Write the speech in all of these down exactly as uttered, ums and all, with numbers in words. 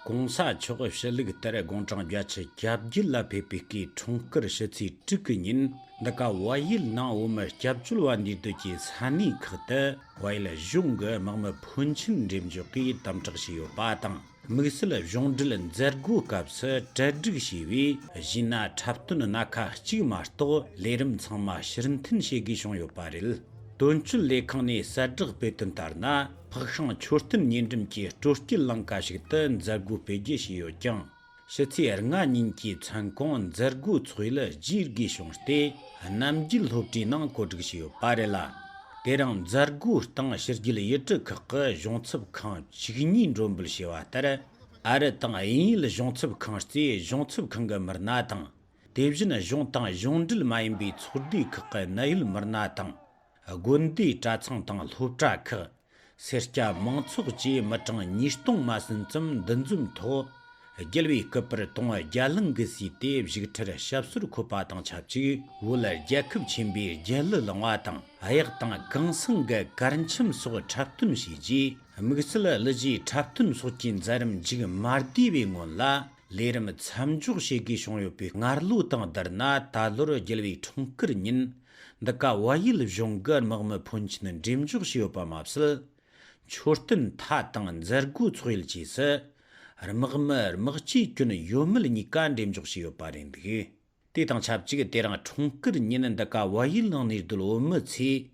གོང་ས་མཆོག་ཞུ་ལུགས་ལྟར་དགུང་གྲངས་བརྒྱད་ཅུ་གྱ་བརྒྱད་ལ་ཕེབས་པའི་སྐུའི་འཁྲུངས་སྐར་ཕྱི་ཚེས་དྲུག་གི་ཉིན། འདི་ག་བལ་ཡུལ་ནང་བོད་མི་སྐྱབས་བཅོལ་བ་འདུས་སྡོད་ཀྱི་ས་གནས་ཁག་ཏུ་བལ་ཡུལ་གཞུང་གི་དམག་མི་ཕོན་ཆེན་འགྲེམས་འཇོག་གིས་དམ་དྲག་བྱས་ཡོད་པ་དང་། དམིགས་བསལ་གཞུང་འབྲེལ་མཛད་སྒོ་སྐབས་སུ་གྲ་སྒྲིག་བྱས་པའི་གཞས་སྣ་འཁྲབ་སྟོན་སྣ་ཁ་གཅིག་མ་གཏོགས་ལས་རིམ་ཚང་མ་ཕྱིར་འཐེན་བྱེད་དགོས་བྱུང་ཡོད་པ་རེད། དོན་གཅོད་ལས་ཁང་ནས་གསལ་བསྒྲགས་སྤེལ་དོན་ལྟར་ན། འཕགས་ཤིང་མཆོད་རྟེན་ཉེ་འགྲམ་གྱི་སྤྲོ་སྐྱིད་ལང་ཀ་ཞིག་ཏུ་མཛད་སྒོ་སྤེལ་རྒྱུ་བྱས་ཡོད་ཀྱང་། ཕྱི་ཚེས་ལྔ་ཉིན་གྱི་མཚན་གུང་མཛད་སྒོ་འཚོགས་ཡུལ་བརྗེ་དགོས་བྱུང་སྟེ། རྣམ་རྒྱལ་སློབ་གྲྭའི་ནང་གོ་སྒྲིག་བྱས་ཡོད་པ་རེད་ལ། དེ་རིང་མཛད་སྒོའི་སྟེང་ཕྱི་རྒྱལ་ཡུལ་གྲུ་ཁག་གི་གཞུང་ཚབ་ཁང་བཅུ་གཉིས་མགྲོན་འབོད་བྱས་པ་ལྟར། ཨ་རི་དང་དབྱིན་ཡུལ་གཞུང་ཚབ་ཁང་གཙོས་གཞུང་ཚབ་ཁང་གི་མི་སྣ་དང་། དེ་བཞིན་གཞུང་དང་གཞུང་འབྲེལ་མ་ཡིན་པའི་ཚོགས་སྡེ་ཁག་གི་གནད་ཡོད་མི་སྣ་དང་། དགོན་སྡེའི་གྲྭ་ཚང་དང་སློབ་གྲྭ་ཁག་སེར་སྐྱ་མང་ཚོགས་བཅས་མི་གྲངས་ཉིས་སྟོང་མ་ཟིན་ཙམ་འདུ་འཛོམས་ཐོག་རྒྱལ་བའི་སྐུ་པར་དུང་བརྒྱ་གླིང་གིས་བསུས་ཏེ་བཞུགས་ཁྲིར་ཞབས་སོར་འཁོད་པ་དང་ཆབས་ཅིག་བོད་རྒྱལ་ཁབ་ཆེན་པོའི་རྒྱལ་གླུ་བླངས་པ་དང་། གཡག་དང་གངས་སེང་གི་གར་འཆམ་སོགས་འཁྲབ་སྟོན་བྱས་རྗེས། དམིགས་བསལ་གླུ་གཞས་འཁྲབ་སྟོན་སོགས་ཀྱི་མཛད་རིམ་མཇུག་མ་བསྡུས་པའི་སྔོན་ལ། ལས་རིམ་མཚམས་འཇོག་བྱེད་དགོས་བྱུང་ཡོད་པའི་སྔར་ལོ་དང་བསྡུར་ན། ད་ལོར་རྒྱལ་བའི་འཁྲུངས་སྐར་ཉིན། འདི་ག་བལ་ཡུལ་གཞུང་གི་དམག་མི་ཕོན་ཆེན་འགྲེམས་འཇོག་བྱས་ཡོད་པ་མ་ཟད། མཆོད་རྟེན་མཐའ་དང་མཛད་སྒོ་འཚོགས་ཡུལ་བཅས་སུ། དམག་མི་དམག་སྤྱིའི་སྐྱོན་ཡོད་མེད་གཉིས་ཀ་འགྲེམས་འཇོག་བྱས་ཡོད་པ་རེད་འདུག་དེ་དང་ཆབས་ཅིག་དེ་རིང་འཁྲུངས་སྐར་ཉིན་འདི་ག་བལ་ཡུལ་ནང་གནས་སྡོད་བོད་མི་ཚོས་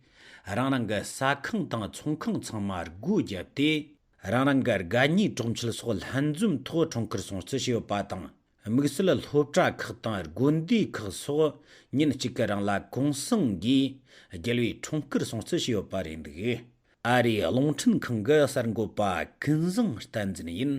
རང་རང་གི་ཟ་ཁང་དང་ཚོང་ཁང་ཚང་མ་སྒོ་བརྒྱབ་སྟེ། རང་རང་གི་དགའ་ཉེ་གྲོགས་མཆེད་སོགས་ལྷན་འཛོམས་ཐོག་འཁྲུངས་སྐར་སྲུང་བརྩི་བྱས་ཡོད་པ་དང་། དམིགས་བསལ་སློབ་གྲྭ་ཁག་དང་དགོན་སྡེ་ཁག་སོགས་ཉིན་གཅིག་གི་རིང་ལ་གུང་སེང་གིས་རྒྱལ་བའི་འཁྲུངས་སྐར་སྲུང་བརྩི་བྱས་ཡོད་པ་རེད་འདུག་ཨ་རིའི་རླུང་འཕྲིན་ཁང་གི་གསར་འགོད་པ་ཀུན་བཟང་བསྟན་འཛིན་ཡིན།